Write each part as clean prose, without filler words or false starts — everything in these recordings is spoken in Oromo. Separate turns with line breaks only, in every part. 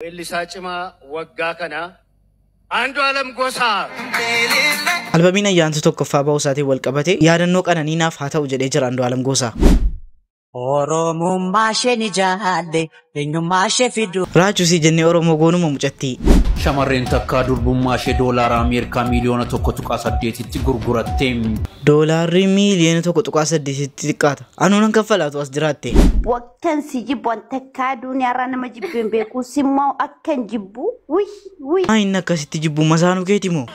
Weellisaa cimaa waggaa kanaa Andu'aalem Gosaa.
Albamiin Ayyaantuu tokkoffaa bahuu isaatiin wal qabate yaadannoo qananii naaf haa ta'u jedhee jira Andu'aalem Gosaa.
Oromummaa ishee ni jaalle, eenyummaa ishee fidu.
Raachuu sii jennee Oromoo goonuma mucattii.
Shamarreen takkaa durbummaa ishee doolaara Ameerikaa miiliyoona 1.8tti gurguratte.
Doolaarri miiliyoona 1.8tti xiqqaata. Anuu nan kaffalaatu as jiraatte.
Wakkan si jibbu an takkaa duniyaarraa nama jibbu hin beeku simmoo akkan jibbu wuy wuy.
Maa inni akkasitti jibbu masaanuu keeti moo?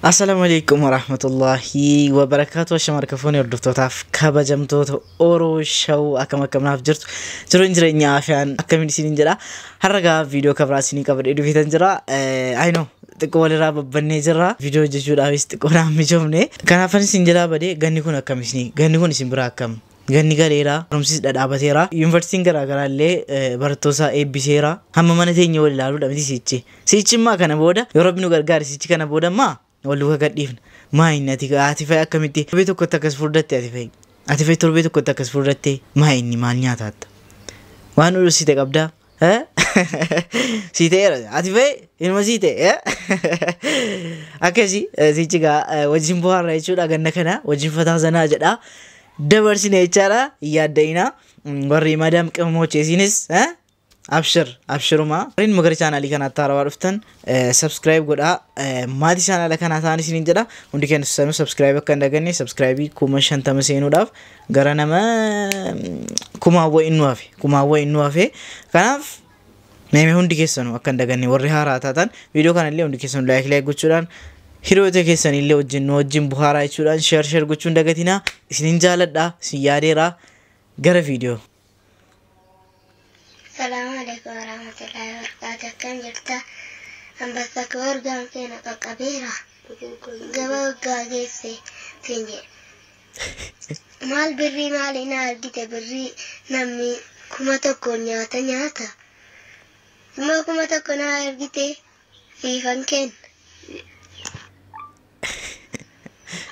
Assalaamu alaikum warahmatullahi wabarakaatu. Ashama harka fuune hordoftootaaf kabajamtoota Oro Show akkam akkam naaf jirtu jiruun jireenya afiyaan akkamiin isiniin jedha. Har'a gaa viidiyoo kabraa isinii qabadhee dhufeetan jira. I know xiqqoo walirraa babbannee jirra. Viidiyoo hojjechuudhaafis xiqqoo naan mijoofne. Kanaafan isin jalaa badee ganni kun akkam isinii ganni kun isin biraa akkam? Ganni galeera, barumsis dhadhaabateera. Yuunivarsiitiin garaagaraa illee barattoota eebbiseera. Hamma mana teenya wal ilaaluudha miti siichi. Siichi immaa kana booda yoo rabbi nu gargaare siichi kana booda immaa wal duukaa gadhiifna. Maa inni ati ati fa'i akkamitti torbee tokkotti akkas furdatte ati fa'i. Ati fa'i torbee tokkotti akkas furdatte maa inni maal nyaataatta? Waan dhudhussite qabdaa? Sii ta'eera ati fa'i ilma sii ta'e. Akkasi siichi gaa wajjin bohaarra jechuudha ganna kana wajjin fataa zanaa jedha. Dabarsine jechaadha yaadda'ina warri madaam qimamoche isinis abshir abshiruma. Warreen gara chaanaalii kanaatti haarawaa dhuftan subscribe godhaa maatii chaanaala kanaa ta'an isiniin jedha. Hundi keenya sanuu subscribe akka hin daganne subscribe 50,000 seenuudhaaf gara nama kumaawwa inni hafe kumaawwa inni hafe. Kanaaf meemee hundi keessanuu akka hin daganne warri haaraa taatan viidiyoo kanallee hundi keessanuu like like gochuudhaan hiriyoota keessanillee wajjin nu wajjin bohaaraa jechuudhaan share share gochuun dagatinaa. Isinin jaaladha isin yaadeera gara viidiyoo.
Salaamu alaikum warahmatullahi wabarakatuh. Akkam jirta? Ambassa koo ergaan keenya qaqqabeera. Gaba waggaa geesse siin jedhe. Maal birrii maali na argite birrii namni 1000 nyaata nyaata. Immoo 1000 na argite siifan kenna.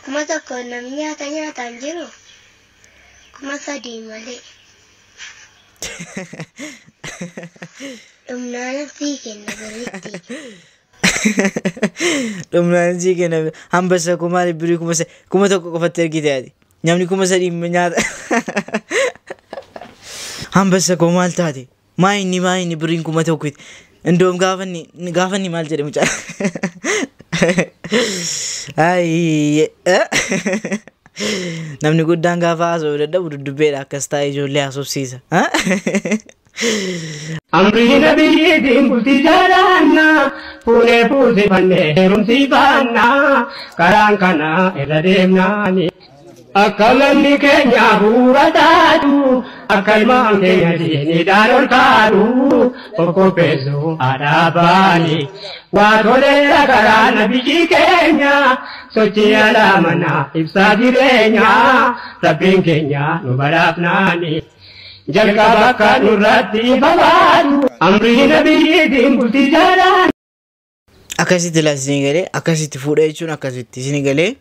1000 namni nyaata nyaataan jiru 3000 malee. Dhumnaan sii kenna birriitti.
Dhumnaan sii kenna hambasa koo maaliif birrii 1000 qofatti ergite ati? Namni 3000 nyaata. Hambasa koo maal taate? Maa inni maa inni birriin 1000 Indoom gaafanni maal jedhe mucaa? Ayi namni guddaan gaafa haasa'u dadhabu duddubbeedha akkas taa'ee ijoollee haasofsiisa.
Amrii nabiyyiitiin bultii jaalaannaa fuunee fuusifannee heerumsiifannaa karaan kana irra deemnaani. Akka lamni keenya bu'uura taatu akka ilmaan keenya diiniidhaan ol kaatu of qopheessu haadha baani. Waa toleera karaa nabiyyi keenya sochii alaa manaa ibsaa jireenya rabbiin keenya nu badhaafnaani. Jalqaba akka nurratti ifa baatu amrii nabiyyiitiin bultii jaalaan.
Akkasitti laa isinii galee akkasitti fuudha jechuun akkasitti isinii galee.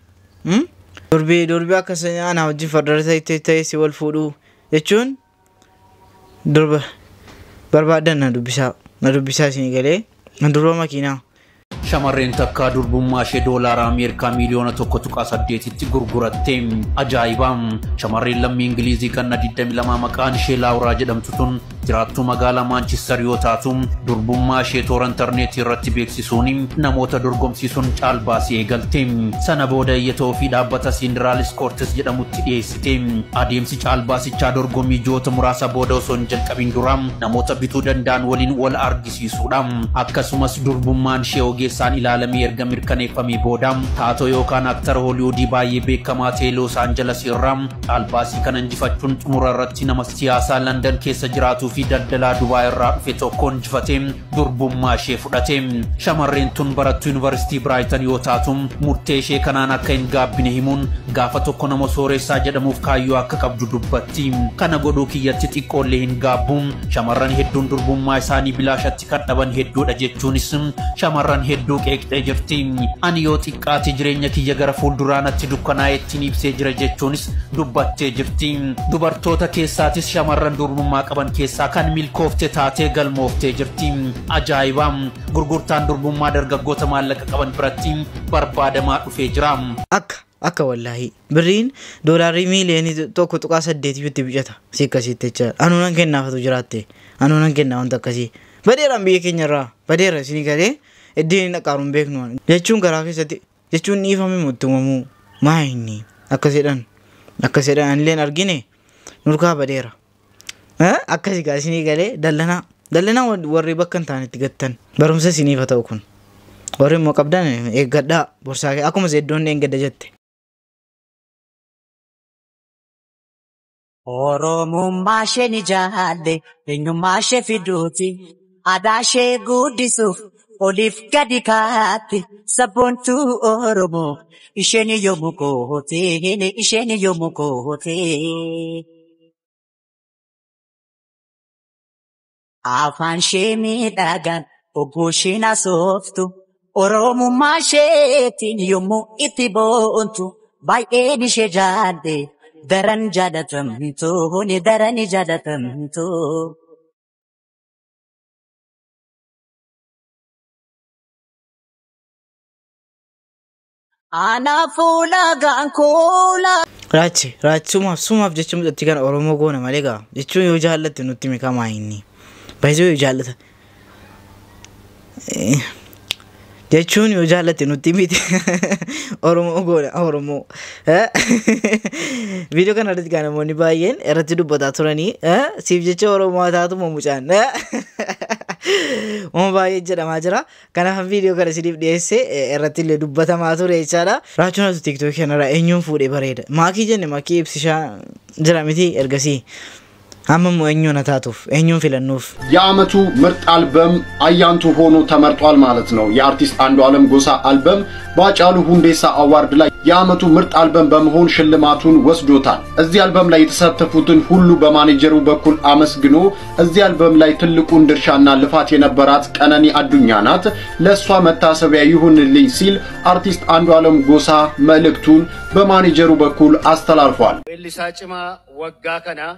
Durbii durbii akkas anaa wajjin fardarra ta'e si wal fuudhuu jechuun durba barbaadan na dubbisaa na dubbisaa isinii galee durba makiinaa.
Shamarreen takkaa durbummaa ishee doolaara Ameerikaa miiliyoona 1.8tti gurguratte. Ajaa'iba! Shamarreen lammii Ingilizii ganna 22 maqaan ishee Laawuraa jedhamtu tun jiraattuu magaalaa Maanchister yoo taatu durbummaa ishee toora intarneetii irratti beeksisuun namoota dorgomsiisuun caalbaasii eegalte. Sana booda iyyata ofii dhaabbata Siindiraal Iskoortis jedhamutti dhiyeessite. Adeemsi caalbaasichaa dorgommii ji'oota muraasa booda osoo hin jalqabin dura namoota bituu danda'an waliin wal argisiisuudha. Akkasumas durbummaan ishee ogeessaan ilaalamee erga mirkaneeffamee booda taatoo yookaan aktara Hooliwuudii baay'ee beekamaa ta'e Los Angeles irraa caalbaasii kana injifachuun xumura irratti nama siyaasaa London keessa jiraatuu fi daldalaa Dubaay irraa dhufe tokko injifatee durbummaa ishee fudhate. Shamarreen tun barattuu Yuunivarsiitii Biraaytan yoo taatu murtee ishee kanaan akka hin gaabbine himuun gaafa tokko nama sooressaa jedhamuuf kaayyoo akka qabdu dubbatti. Kana godhuu kiyyatti xiqqoollee hin gaabbu. Shamarran hedduun durbummaa isaanii bilaashatti kan dhaban hedduudha jechuunis shamarran hedduu qeeqxee jirti. Ani yoo xiqqaate jireenya kiyya gara fuulduraa natti dukkanaa'eettiin ibsee jira jechuunis dubbattee jirti. Dubartoota keessaatis shamarran durbummaa qaban keessaa kan milkoofte taatee galmooftee jirti. Ajaa'iba! Gurgurtaan durbummaa dargaggoota maallaqa qaban biratti barbaadamaa dhufee jira.
Akka wallaahi birriin doolaarii miiliyoonii 1.8 itti bicata si akkasitti jechaadha. Anuu nan kennaafatu jiraatte, anuu nan kennaa. Wanta akkasii badeeraan biyya keenya irraa badeera. Isinii galee iddoo inni dhaqaaru hin beeknu jechuun garaa keessatti jechuun dhiifame mutti uumamuu maa inni akkasidhaan anilleen argine nurkaa badeera. Akkasi gaa isinii galee dallanaa dallanaa warri bakka hin taanetti gattan barumsa isiniif haa ta'u kun. Warri immoo qabdan eeggadhaa borsaa kee akkuma iddoon eeggadda jette.
Oromummaa ishee ni jaalle, eenyummaa ishee fiduuti. Aadaa ishee guddisuuf oliif gadi kaatti. Sabboontuu Oromoo isheen yoomuu kootee, isheen yoomuu kootee. Afaan ishee miidhagaan ogguu isheen asooftu. Oromummaa isheetiin yommuu itti boontu. Baay'een ishee jaalle, daran jaalatamtu, daran jaalatamtu. Anaafuu lagaan kuula.
Raachi raachi sumaaf jecha mucattii kana Oromoo goona malee gaa jechuun yoo jaallatte nutti mikamaa inni. Baay'ee yoo jaallata. Jechuun yoo jaallatte nutti miti, Oromoo goona Oromoo. Viidiyoo kana irratti kan namoonni baay'een irratti dubbataa turanii, siif jecha Oromoo taatu moo mucaan. Waan baay'ee jedhamaa jira. Kanaaf viidiyoo kana isiniif dhiyeesse, irratti illee dubbatamaa ture jechaadha. Raachuun atu TikTokii kanarraa eenyuun fuudhee bareeda? Maakii jenne, maakii ibsishaa jira miti ergasii. Amma immoo eenyuun haa taatuuf, eenyuun filannuuf?
የዓመቱ ምርጥ አልበም አያንቱ ሆኖ ተመርጧል ማለት ነው። የአርቲስት አንዱዓለም ጎሳ አልበም በሃጫሉ ሁንዴሳ አዋርድ ላይ የዓመቱ ምርጥ አልበም በመሆን ሽልማቱን ወስዶታል። እዚህ አልበም ላይ የተሳተፉትን ሁሉ በማኔጀሩ በኩል አመስግኖ እዚህ አልበም ላይ ትልቁን ድርሻና ልፋት የነበራት ቀነኒ አዱኛ ናት፣ ለእሷ መታሰቢያ ይሁንልኝ ሲል አርቲስት አንዱዓለም ጎሳ መልእክቱን በማኔጀሩ በኩል አስተላልፏል።
Weellisaa cimaa waggaa kanaa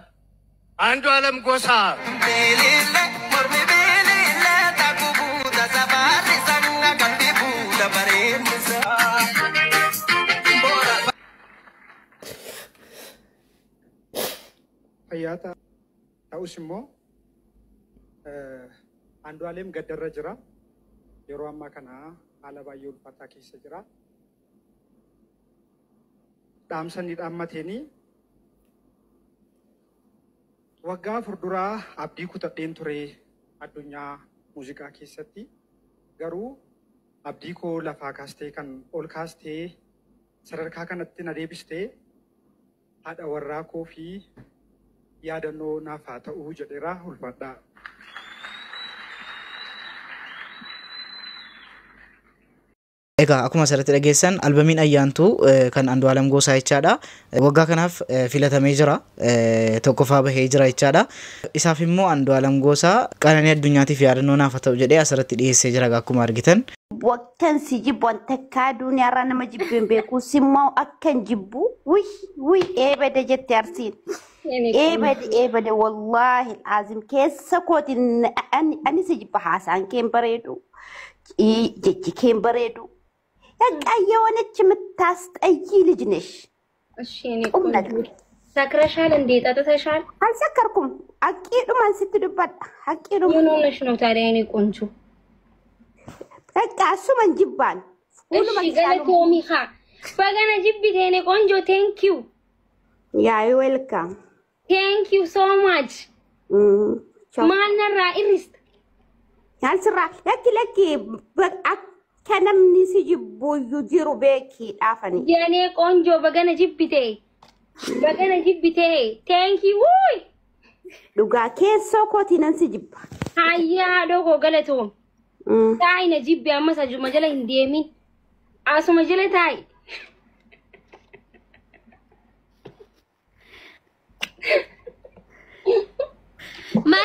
Andu'aalem Gosaa.
Fayyaa ta'us immoo Andu'aalem gaddarra jira. Yeroo ammaa kana haala baay'ee ulfaataa keessa jira. Dhaamsa inni dhaammateenii, waggaa 4 duraa abdii kutadheen ture addunyaa muuziqaa keessatti. Garuu abdii koo lafaa kaastee kan ol kaastee sadarkaa kanatti na deebistee haadha warraa koo fi yaadannoo naaf haa ta'uu jedheera, ulfaadhaa.
Egaa akkuma asirratti dhageessan albamiin Ayyaantuu kan Andu'aalem Gosaa jechaadha. Waggaa kanaaf filatamee jira. Tokkoffaa bahee jira jechaadha. Isaaf immoo Andu'aalem Gosaa qananii addunyaatiif yaadannoo naaf haa ta'u jedhee asirratti dhiyeessee jira akkuma argitan.
Wakkan si jibbu, an takkaa duniyaarraa nama jibbu hin beeku. Simmoo akkan jibbu, wuy wuy, eebade jette Arsiin. Eebade eebade, wallaahi azim keessa kootiin ani si jibba. Haasaan keen bareedu, jechi keen bareedu. በቃ የሆነች የምታስጠይ ልጅ ነሽ።
እሺ እኔ
ቁም
ቆንጆ
ነገር
ሰክረሻል እንዴ? ጠጥተሻል?
አልሰከርኩም። Haqqiidhumaan sitti dubbadha. Haqqiidhuma.
ምን ሆነሽ ነው ታዲያ የኔ ቆንጆ?
በቃ እሱመን jibbaan.
እሺ galatoomi kaa, baga na jibbite የኔ ቆንጆ, thank you.
Yeah, welcome.
Thank you so much. Maal narraa irrista?
Yaal sirraa lakki lakki, akka namni si jibbuyyuu jiru beekii dhaafanii.
የኔ ቆንጆ, baga na jibbite, baga na jibbite, thank you ውይ።
Dhugaa keessoo kootii nan si jibba.
Hayya haadhoo koo, galatoom. Taa'i na jibbi, ammas ajuma jala hin deemin. Asuma jala taa'i.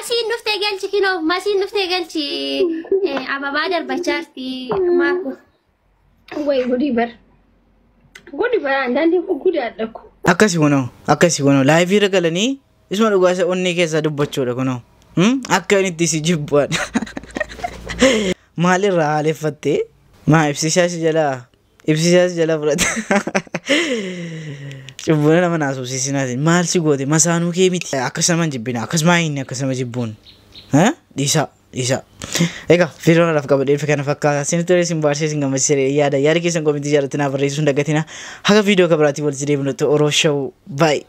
Masiin dhuftee galchi kinoo masiin dhuftee galchi ababaa darbachaarti maaku.
Way gudii bar. Gudii bar andaandii gudaadha ku.
Akkasi kunoo, akkasi kunoo live irra galanii isuma dhugaa isa onnee keessaa dubbachuudha kunoo. Akka inni itti si jibbu'an. Maalirraa haaleffattee? Maa ibsishaa si jalaa ibsishaa si jalaa fudhate. Cubbuun nama naasofsiisinaatiin maal si goote masaanuu kee miti. Akkas nama hin jibbina akkasumaa inni akkas nama jibbuun. Dhiisaa dhiisaa. Egaa viidiyoon kanaaf qabadhee dhufe kana fakkaata. Isin tolee isin baarsee isin gammachiisee yaada yaada keessan comment jalatti naaf barreessuu hin dagatinaa. Haga viidiyoo kan biraatiin walitti deebinutti Oro Show bye.